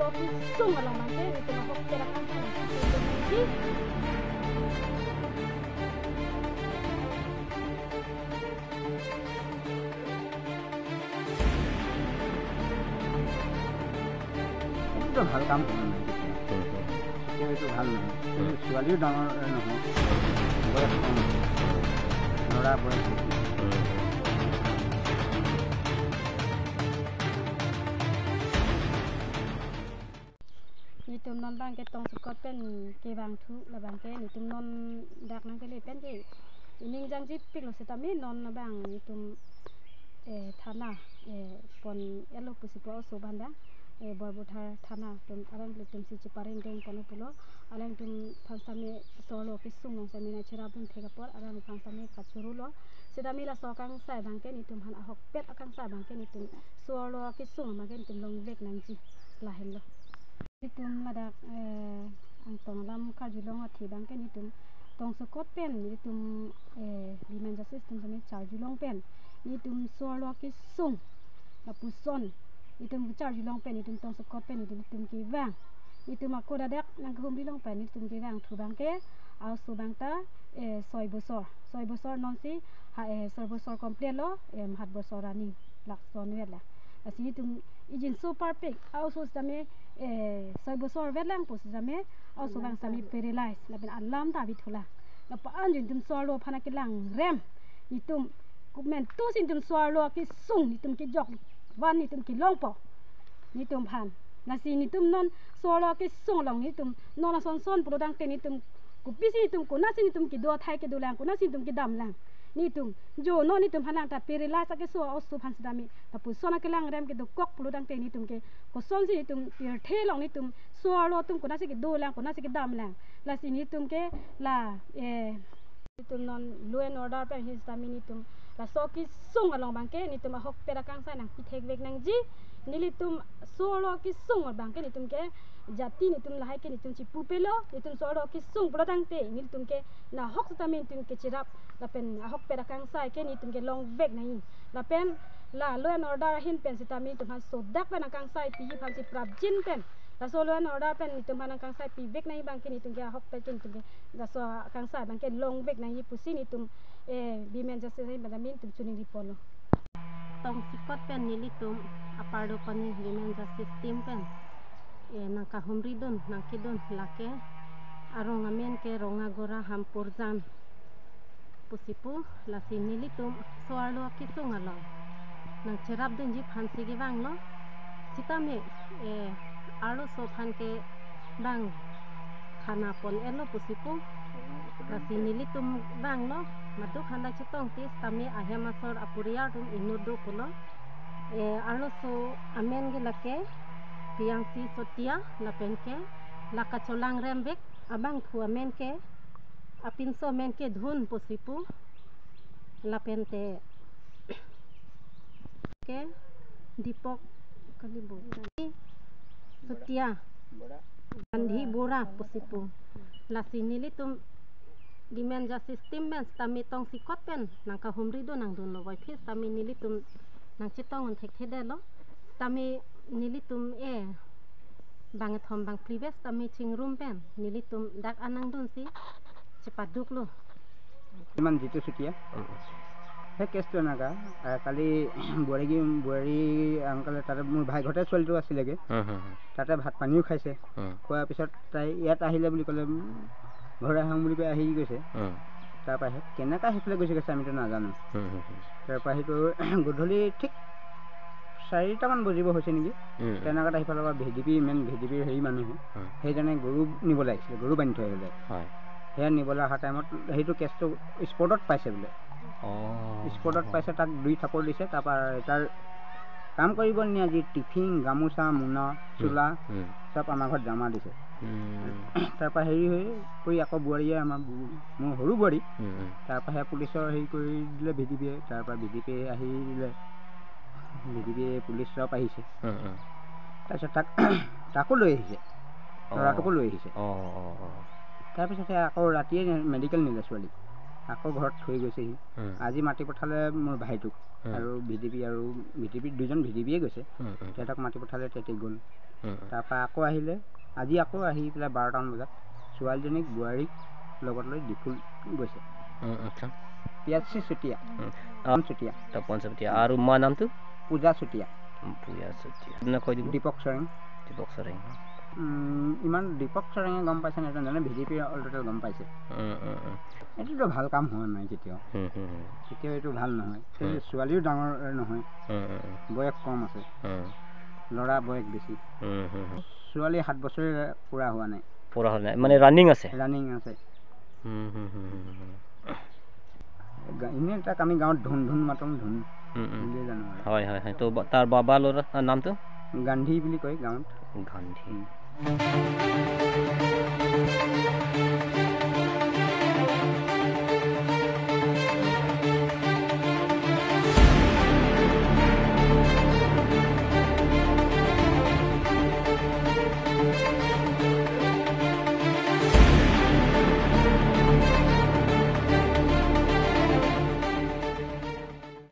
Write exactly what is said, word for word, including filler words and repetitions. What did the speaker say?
Sung along abangke, nelitum ahokpet akanghang. এইটো ভাল কাম কৰা নাই। হুম, হুম। এতিয়া এইটো ভাল নহয়। হুম। ছোৱালীও ডাঙৰ, এ, নহয়, বয়স কম। ল'ৰা বয়স বেছি। হুম, হুম। Nelitum non abangke tongsekot pen kevang thu, labangke nelitum non dak nangkele pen ke ining jangjipiklo setame non abang nelitum, eh, thana, eh, pon-etlo pusi pu oso abang, eh, Borbothar thana atum, alanglitum si chepareng deng pon pulo, alanglitum aphan setame so-arlo kesung along setame nangcherapdun thek apot, alangphan setame kachorulo, setame laso akangsai abangke nelitum aphan ahokpet akangsai abangke nelitum so-arlo kesung abangke nelitum longvek nangji lahenlo. Nelitum ladak, eh, Angtong alam karjulong athe abangke nelitum tongsekot pen nelitum, eh, Women Justice atum setame charjulong pen nelitum so-arlo kesung lapuson nelitum charjulong pen nelitum tongsekot pen nelitum kevang. Nelitum ako ladak nangkehumri long pen nelitum kevang thu abangke a-oso abang ta, eh, soi bosor. Soi bosor nonsi ha, eh, soi bosor complete lo, em, hat bosor arni lason vet la. Lasi nelitum ijinso parpik a-oso setame, eh, soi bosor vetlang pu setame a-oso abang setame paralyze lapen alam ta abi thulang. Lapu-an nelitum so-arlo aphan akelangrem nelitum komantusi nelitum so-arlo kesung nelitum kejok van nelitum kelongpo nelitum aphan. Lasi nelitum non so-arlo kesung along nelitum non ason son pulotangte nelitum kopisi nelitum konatsi nelitum kedo athai kedolang, konatsi nelitum kedamlang. Nelitum jo non nelitum aphan nangta paralyze akeso a-oso aphan setame lapuson akelangrem kedokok pulotangte nelitum ke kosonsi nelitum pirthe along nelitum so-arlo atum konatsi kedolang, konatsi kedamlang. Lasi nelitum ke la, eh, nelitum non law and order pen ahin setame nelitum laso kesung along abangke nelitum ahokpet akangsai nangpi thekvek nangji. Nelitum so-arlo kesung abangke nelitum ke jati nelitum lahai ke nelitum chipupelo, nelitum so-arlo kesung pulotangte nelitum ke nahok setame nelitum kecherap lapen ahokpet akangsai ke nelitum kelongvek nangji. Lapen la law and order ahin pen setame nelitum aphan sodak pen akangsai piji aphansi prapjin pen laso law and order pen nelitum aphan akangsai pivek nangji abangke nelitum ke ahokpet ke nelitum ke laso akangsai abangke longvek nangji pusi nelitum, eh, Women Justice ahin pen nelitum choningri ponlo. Tongsekot pen nelitum apar do pani Women Justice team pen, eh, nangkahumridun, nangkedun lake arong amen ke Rongagora Hampurjan pusi pu, lasi nelitum so-arlo kesung along nangcherapdunji aphansi kevanglo. Setame, eh, arloso aphan ke bang thana pon-etlo pusi pu. Lasi nelitum vanglo, maduk handa chetongte setame ahem asor aporiar atum inut do pulo. Eh, arloso amen ke lake Piyangsi Sotia lapen ke la kacholangremvek abangphu amen ke apinso amen ke Dhun pusi pu. Lapen te ke Dipok kalibo Sotia, Gandhi Bora pusi pu. Lasi nelitum Women Justice team pen setame tongsekot pen nangkahumridun nangdunlo, voiphit setame nelitum nangchetong un thekthedetlo. Setame nelitum, eh, bangkethom bangphli vet setame chingrum pen nelitum dak an nangdunsi chepaduklo. শ্ৰীমান জিতু চুতীয়া। উম। সেই কেছটো এনেকুৱা, আহ, কালি বোৱাৰী, বোৱাৰী আংকলে তাতে, মোৰ ভাই ঘৰতে ছোৱালীটো আছিলেগৈ। হুম, হুম, হুম। তাতে ভাত পানীও খাইছে। হুম। খোৱাৰ পিছত তাই ইয়াত আহিলে বুলি ক'লে, উম, ঘৰ আহোঁ বুলি কৈ আহি গৈছে। হুম। তাৰ পৰা সেই কেনেকুৱা সেইফালে গৈছে, গৈছে আমিতো নাজানো। হুম, হুম, হুম। তাৰ পৰা সেইটো গধূলি ঠিক চাৰিটামান বজিব হৈছে নেকি? উম, উম। তেনেকুৱাতে সেইফালৰ পৰা V D P, main V D পিৰ হেৰি মানুহে, হয়। সেইজনে গৰু নিবলৈ আহিছিলে, গৰু বান্ধি থৈ আহিলে। হয়। সেয়া নিবলৈ অহা টাইমত সেইটো কেছটো স্পটত পাইছে বোলে। অ। স্পটত পাইছে, তাক দুই থাপৰ দিছে, তাৰপৰা তাৰ কাম কৰিব নিয়া যি টিফিন, গামোচা, মোনা, উম, চোলা, উম। চব আমাৰ ঘৰত জমা দিছে। উম। তাৰপৰা হেৰি হৈ কৰি আকৌ বোৱাৰীয়ে, আমাৰ বো-, মোৰ সৰু বোৱাৰী, উম, উম। তাৰপৰা সেই পুলিচৰ হেৰি কৰি দিলে ভি ডি পিয়ে, তাৰপৰা ভি ডি পিয়ে আহিলে, ভি ডি পিয়ে পুলিচ চব আহিছে। উম, উম। তাৰপিছত তাক, তাকো লৈ আহিছে, অ। ল'ৰাটোকো লৈ আহিছে। অ, অ, অ। তাৰপিছতে আকৌ ৰাতিয়ে মেডিকেল নিলে ছোৱালীক, আকৌ ঘৰত থৈ গৈছেহি। উম। আজি মাতি পঠালে মোৰ ভাইটোক, উম। আৰু ভি ডি পি আৰু ভি ডি পিৰ দুজন ভি ডি পিয়ে গৈছে, উম, উম। তেহেঁতক মাতি পঠালে, তেহেঁতি গ'ল। উম, উম। তাৰপৰা আকৌ আহিলে, আজি আকৌ আহি পেলাই বাৰটামান বজাত ছোৱালীজনীক বোৱাৰীক লগত লৈ ডিফু গৈছে। উম, আচ্ছা। পিয়াচী চুতীয়া, উম। পন চুতীয়া। তপন চুতীয়া। আৰু মা নামটো? পূজা চুতীয়া। উম, পূজা চুতীয়া। আপোনাক কৈ দিব। দীপক চৰেং। দীপক চৰেং। উম, ইমান দীপক চৰেঙে গম পাইছে নে নাজানো, V D P all total গম পাইছে। উম, উম, উম। এইটোতো ভাল কাম হোৱা নাই কেতিয়াও। হুম, হুম, হুম। কেতিয়াও এইটো ভাল নহয়। হুম। ছোৱালীও ডাঙৰ নহয়। হুম, হুম, হুম। বয়স কম আছে। হুম। ল'ৰা বয়স বেছি। হুম, হুম, হুম। ছোৱালী সাত বছৰে পূৰা হোৱা নাই। পূৰা হোৱা নাই। মানে ৰানিং আছে? ৰানিং আছে। হুম, হুম, হুম, হুম, হুম। গা-, এনে তাক আমি গাঁৱত ধুন ধুন মাতোঁ, ধুন হুম, হুম। বুলিয়ে জানো আৰু। হয়, হয়, হয়। তো বা-, তাৰ বাবা ল'ৰা, আ, নামটো? গান্ধী বুলি কয় গাঁৱত। গান্ধী। হুম।